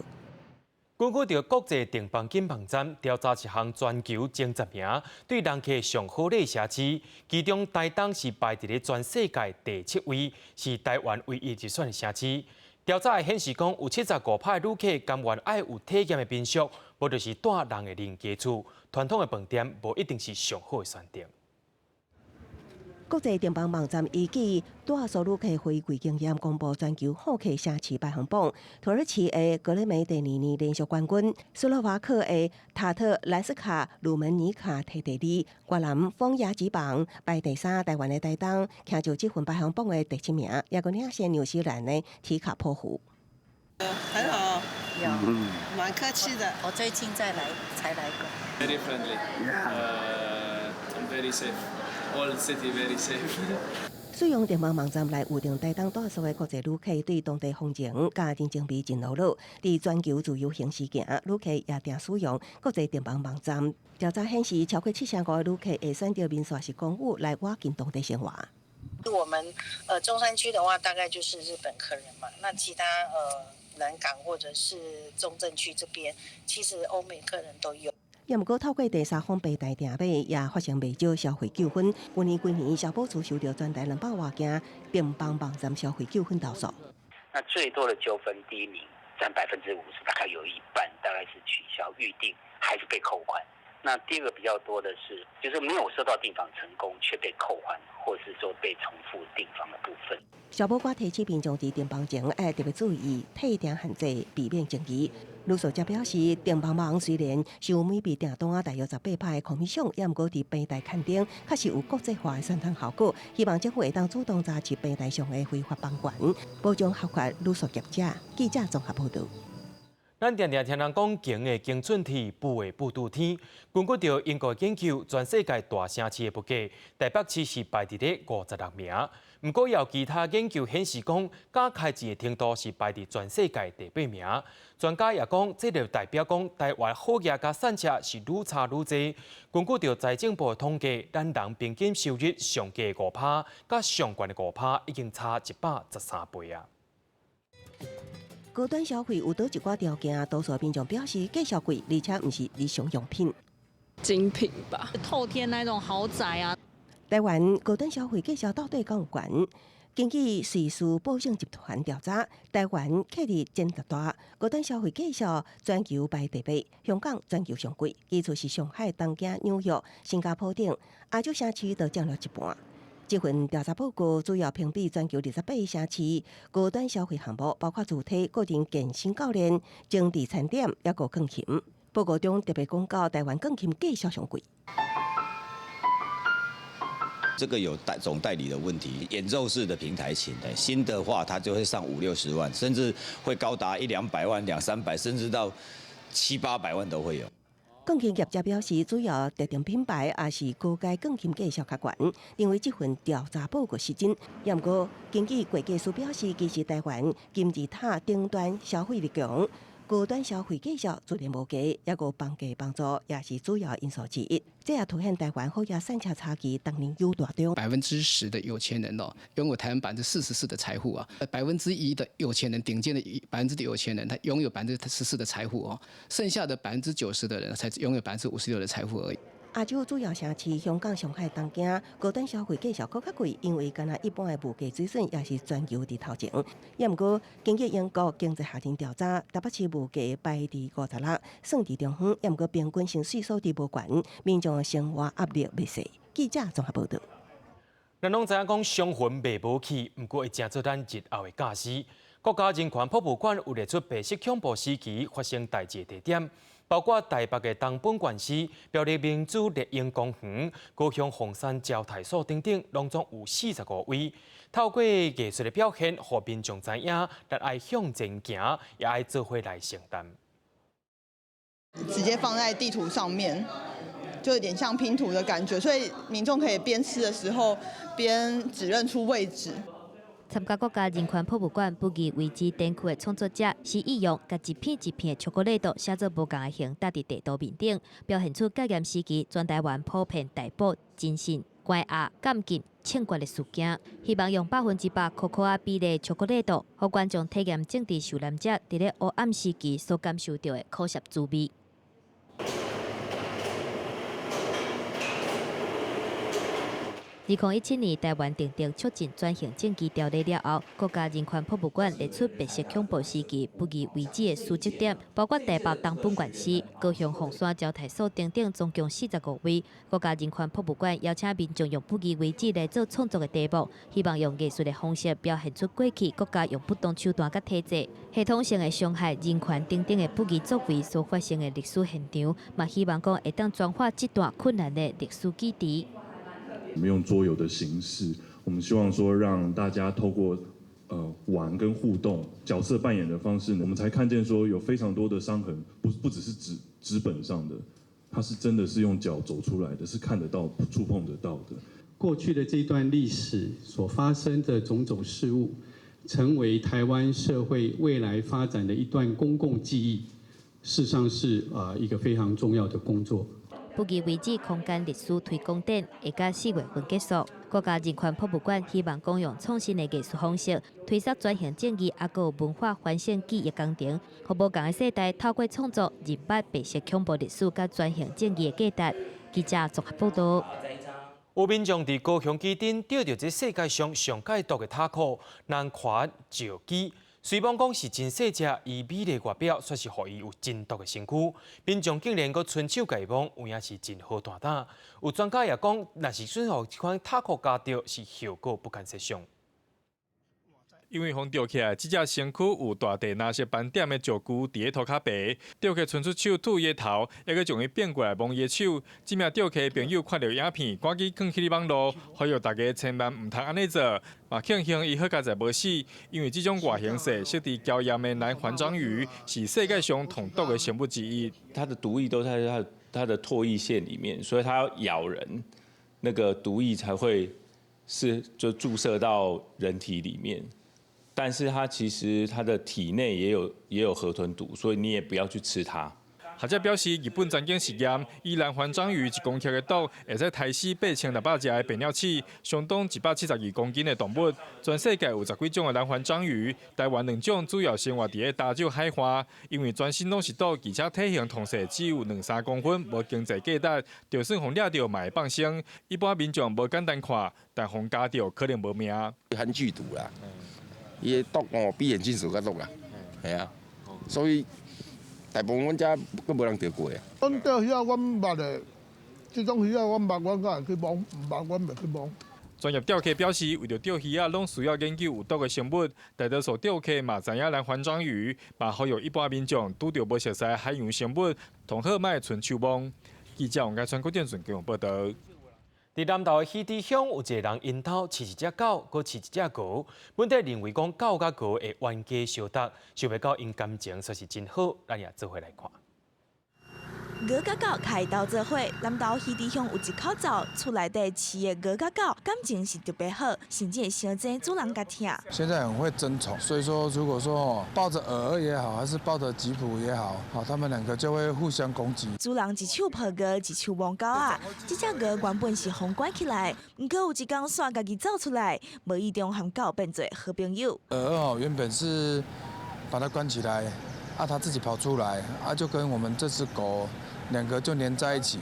根據著國際訂房金網站調查一項全球前十名對人客上好的城市，其中台東是排佇咧全世界第七位，是台灣唯一入選的城市。調查會顯示講，有75%的旅客甘願愛有體驗的民宿，無就是蹛人的人家厝。傳統的飯店無一定是上好的選擇。國際訂房網站依據大數旅客回饋經驗公布全球好客城市排行榜，土耳其的格雷梅第二年連續冠軍，斯洛伐克的塔特蘭斯卡魯門尼卡提第二，越南風雅集榜排第三，台灣的台東徛就這份排行榜的第七名，也閣領先紐西蘭的提卡坡湖。很好，有，蠻客氣的。我最近再來才來過。 Very friendly, and very safe. All city very safe. 使用訂房網站來預訂台東住宿的國際旅客對當地風情佮人情味真熱絡。佇全球自由行時件，旅客也定使用國際訂房網站。調查顯示，超過75%的旅客會選擇民宿抑公寓來倚近當地生活。我們中山區的話，大概就是日本客人嘛。那其他南港或者是中正區這邊，其實歐美客人都有。也毋過透過第三方平台訂買，也發生袂少消費糾紛。去年規年消保處收著全台200外件訂房網站消費糾紛投訴。那最多的糾紛第一名佔50%，大概有一半大概是取消預訂，還是被扣款。那第二個比較多的是，就是沒有收到訂房成功卻被扣款，或是說被重複訂房的部分。消保官提醒民眾佇訂房前愛特別注意退訂限制，避免爭議。旅宿者表示，訂房網雖然收每筆訂單大約18%的 commission，也毋過佇平台刊登確實有國際化的宣傳效果。希望政府會當主動查緝平台上的非法房源，保障合法旅宿業者。記者綜合報導。咱定定聽人講，窮的窮寸鐵，富的富拄天。根據著英國研究，全世界大城市的物價，台北市是排佇咧56名。毋過，有其他研究顯示講，敢開支的程度是排佇全世界第八名。專家也講，這就代表講，台灣好額佮散赤是愈差愈濟。根據著財政部的統計，咱人平均收入上低5%，佮上懸的五趴已經差113倍啊！高端消費有佗一寡條件，多數民眾表示繼續貴，而且毋是日常用品。精品吧，透天那種豪宅啊。台灣高端消費價數到底敢有懸？根據瑞士寶盛集團調查，台灣客佇前十大高端消費價數全球排第八，香港全球上貴，其次是上海、東京、紐約、新加坡等亞洲城市都佔了一半。這份調查報告主要評比全球28個城市高端消費項目，包括主體、個人健身教練、精緻餐點，抑閣鋼琴。報告中特別講到，台灣鋼琴價數上貴。這個有代總代理的問題，演奏式的平台琴，新的話它就會上五六十萬，甚至會高達一兩百萬、兩三百，甚至到七八百萬都會有。鋼琴業者表示，主要特定品牌也是高階鋼琴價數較懸，認為這份調查報告是真。毋過，根據會計師表示，其實台灣金字塔頂端消費力強，高端消費價數自然無低，抑閣房價幫助也是主要因素之一。這也凸顯台灣好額產值差距當年有大中。 10%的有錢人哦，擁有台灣44%的財富啊。1%的有錢人，頂尖的百分之的有錢人，他擁有14%的財富哦，剩下的90%的人才擁有56%的財富而已。亞洲主要城市香港、上海、東京，高端消費價數閣較貴，因為敢若一般的物價水準也是全球佇頭前。也毋過，根據英國經濟學人調查，台北市物價排佇56，算佇中遠。也毋過平均薪水所得無懸，民眾的生活壓力袂細。記者綜合報導。咱攏知影講傷痕袂無去，毋過會成做咱日後的教師。國家人權博物館有列出白色恐怖時期發生代誌的地點。包括台北的東本願寺、苗栗民主麗櫻公園、高雄鳳山招待所等等，攏總有45位。透過藝術的表現，予民眾知影，咱愛向前行，也愛做伙來承擔。直接放在地圖上面，就有點像拼圖的感覺，所以民眾可以邊吃的時候邊指認出位置。參加國家人權博物館不義遺址展區的創作者是利用共一片一片的巧克力豆寫做無仝的形，搭佇地圖面頂，表現出戒嚴時期全台灣普遍逮捕、偵訊、關押、監禁、槍決的事件，希望用100%可可仔比例巧克力豆，予觀眾體驗政治受難者佇咧黑暗時期所感受著的苦澀滋味。2017年台灣訂定促進轉型正義條例了後，國家人權博物館列出白色恐怖時期不義遺址的史跡點，包括台北東本願寺、高雄鳳山招待所等等，總共45位。國家人權博物館邀請民眾用不義遺址來做創作的題目，希望用藝術的方式表現出過去國家用不當手段佮體制、系統性的傷害人權等等的不義作為所發生的歷史現場，嘛希望講會當轉化這段困難的歷史記憶。我們用桌遊的形式，我們希望說讓大家透過玩跟互動、角色扮演的方式，我們才看見說有非常多的傷痕，不只是紙本上的，它是真的是用腳走出來的，是看得到、觸碰得到的。過去的這段歷史所發生的種種事物，成為台灣社會未來發展的一段公共記憶，事實上是一個非常重要的工作。不義遺址空間歷史推廣展會到4月份結束。國家人權博物館希望講用創新的藝術方式，推動轉型正義，抑閣有文化反省記憶工程，予無仝的世代透過創作認捌白色恐怖歷史佮轉型正義的價值。記者綜合報導。有民眾佇高雄旗津釣著這世界上上蓋毒的塔殼南環石雞。雖罔講是真細隻，伊美麗外表卻是予伊有真毒的身軀。民眾竟然閣伸手共伊摸，有影是真好大膽。有專家也講，若是準予這款塔殼咬著，是後果不堪設想。因為予釣起來，這隻身軀有大塊藍色斑點的石蛆佇咧塗跤爬，釣客伸出手拄伊的頭，抑閣將伊變過來摸伊的手。這名釣客朋友看著影片，趕緊放去網路，呼籲大家千萬毋通按呢做。嘛慶幸伊好佳哉無死，因為這種外形細、色澤嬌豔的南環章魚是世界上統毒的生物之一。它的毒液都在它的唾液腺裡面，所以它要咬人，那個毒液才會是就注射到人體裡面。但是它其實它的體內也有河豚毒，所以你也不要去吃它。學者表示，日本曾經實驗，以南環章魚1公克的毒，會使刣死8600隻的白鳥鼠，相當172公斤的動物。全世界有十幾種的南環章魚，台灣兩種主要生活佇咧礁石海岸，因為全身攏是毒，而且體型統細只有兩三公分，無經濟價值，就算予掠著嘛會放生。一般民眾無簡單看，但予咬著可能無命。很劇毒啦，伊的毒哦比煉金術較毒啦，係啊，所以大部分阮遮閣無人釣過啊。阮釣魚仔，阮捌的，這種魚仔阮捌，阮才會去摸，毋捌阮袂去摸。專業釣客表示，為著釣魚仔，攏需要研究有毒的生物。大多數釣客嘛知影南環章魚，嘛呼籲一般民眾拄著無熟似海洋生物，同好莫伸手摸。記者王家川、郭建順報導。佇南投的溪池鄉有一个人𪜶兜飼一隻狗，閣飼一隻鵝。本底認為講狗佮鵝會冤家相逐，想袂到𪜶感情煞是真好，咱也做伙來看。鵝佮狗開鬥做伙，南投溪池鄉有一口灶，厝內底飼的鵝佮狗感情是特別好，甚至會相爭主人共疼。現在很會爭寵，所以說如果說抱著鵝也好，還是抱著吉普也好，好，他們兩個就會互相攻擊。主人一手抱鵝，一手摸狗仔。這隻鵝原本是予關起來，毋過有一工煞家己走出來，無意中和狗變做好朋友。鵝哦，原本是把它關起來，啊，它自己跑出來，啊，就跟我們這隻狗兩個就黏在一起。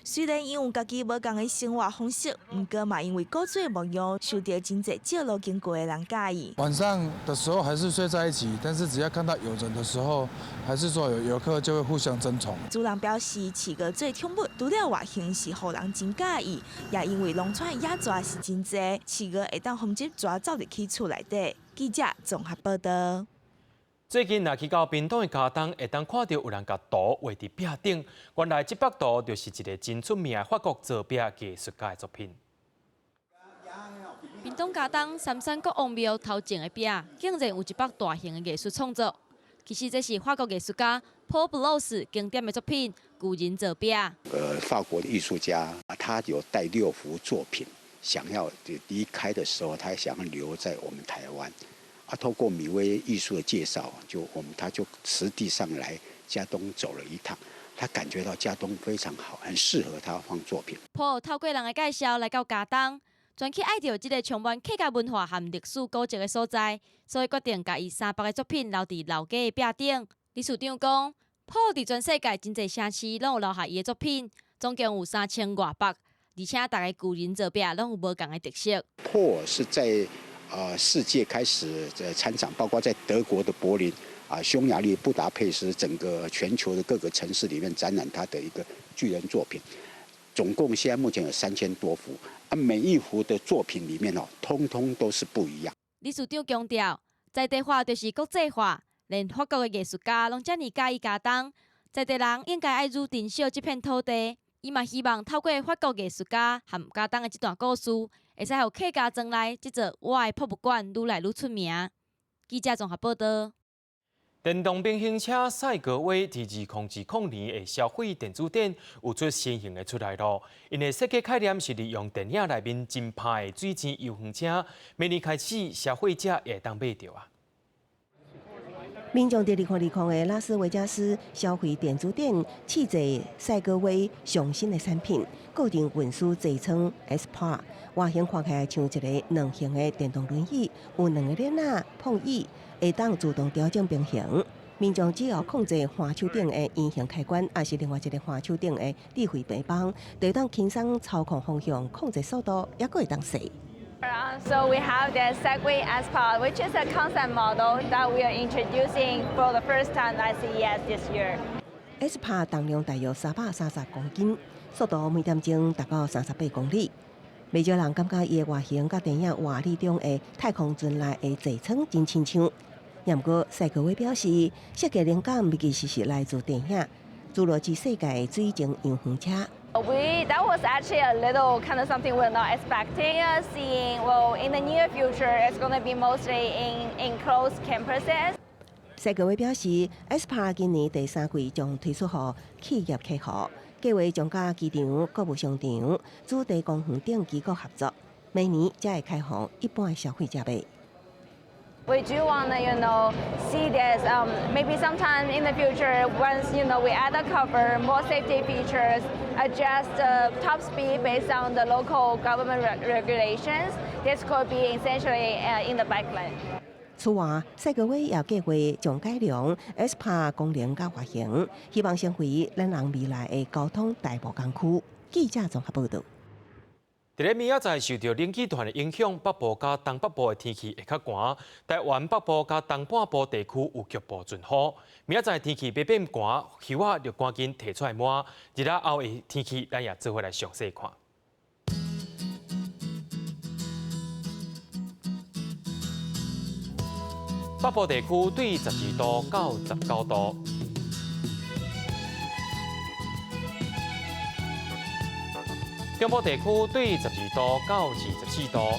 雖然𪜶有家己無仝的生活方式，毋過嘛因為古厝的模樣，受著真濟借路經過的人佮意。晚上的時候還是睡在一起，但是只要看到有人的時候，還是說有遊客就會互相爭寵。主人表示，飼鵝做寵物，除了外形是予人真佮意，也因為農村的野蛇是真濟，飼鵝會當防止蛇走入去厝內底。記者綜合報道。最近若去到屏東的佳冬，會當看著有人共圖畫佇壁頂。原來這幅圖就是一个真出名的法國造壁藝術家的作品。屏東佳冬三山國王廟頭前的壁，竟然有一幅大型的藝術創作。其實這是法國藝術家 Paul Blos 經典的作品《巨人造壁》。法國的藝術家，他有帶六幅作品，想要離開的時候，他想要留在我們台灣。啊，透過米威藝術的介紹，就我們他就實地上來佳冬走了一趟，他感覺到佳冬非常好，很適合他放作品。 Paul 透過人的介紹來到佳冬，專去愛著這个充滿客家文化和歷史古蹟的所在，所以決定共伊300个作品留佇老街的壁頂。理事長講，Paul 佇全世界真濟城市攏有留下伊的作品，總共有3000外幅，而且逐个巨人造壁攏有無仝的特色。 Paul 是在世界開始在參展，包括在德國的柏林、啊匈牙利布達佩斯，整個全球的各個城市裡面展覽他的一個巨人作品，總共現在目前有3000多幅，啊每一幅的作品裡面哦，通通都是不一樣。理事長強調，在地化就是國際化，連法國的藝術家攏遮爾佮意佳冬，在地人應該愛愈珍惜這片土地。伊嘛希望透過法國藝術家和佳冬的這段故事，會使予客家莊內這座我的博物館愈來愈出名。記者綜合報道。電動平行車賽格威佇2020年的消費電子展有出新型的出來囉。𪜶的設計概念是利用電影內面真歹的水晶遊園車，明年開始消費者也會當買著啊。民眾佇2020的拉斯維加斯消費電子展試坐賽格威上新的產品，個人運輸座艙 S-Pod，外形看起來像一个軟型的電動輪椅，有兩个鏈仔碰椅，會當自動調整平衡。民眾只要控制扶手頂的圓形開關，抑是另外一个扶手頂的智慧平板，就會當輕鬆操控方向、控制速度，猶閣會當踅。 So we have the Segway S-Pod, which is a concept model that we are introducing for the first time at CES this year. S-Pod 重量大約330公斤，速度每點鐘達到38公里。袂少人感覺伊的外形佮電影《瓦力》中的太空船內的座艙真親像。毋過賽格威表示，設計靈感其實是來自電影《侏羅紀世界》的水晶遊園車。 That was actually a little kind of something we're not expecting. Seeing well in the near future, it's going to be mostly in enclosed campuses. 賽格威表示，S-Pod 今年第三季將推出予企業客戶，計劃將佮機場、購物商場、主題公園等機構合作，明年才會開放一般的消費者買。 We do want to see this maybe sometime in the future once we add a cover, more safety features, adjust the top speed based on the local government regulations. This could be essentially in the bike lane. 此外，賽格威也計劃將改良 S-Pod 功能佮外形，希望成為咱人未來的交通代步工具。記者綜合報導。佇咧明仔載受著冷氣團的影響，北部佮東北部的天氣會較寒。台灣北部佮東半部地區有局部陣雨。明仔載天氣欲變寒，袖仔著趕緊提出來抹。日仔後的天氣，咱也做伙來詳細看。北部地區對12度到19度。中部地區對12度到24度。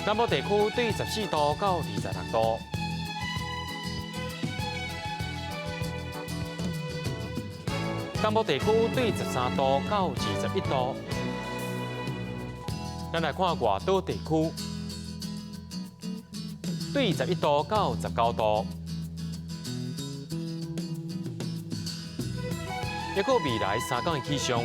南部地區對14度到26度。東部地區對13度到21度。咱來看外島地區，對11度到19度。抑閣未來三工的氣象。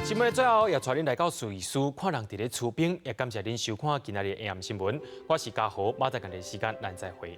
新聞的最後，也帶恁來到瑞士看人佇咧出兵，也感謝恁收看今仔日的 AM 新聞。我是嘉豪，明仔載仝个時間，咱再會。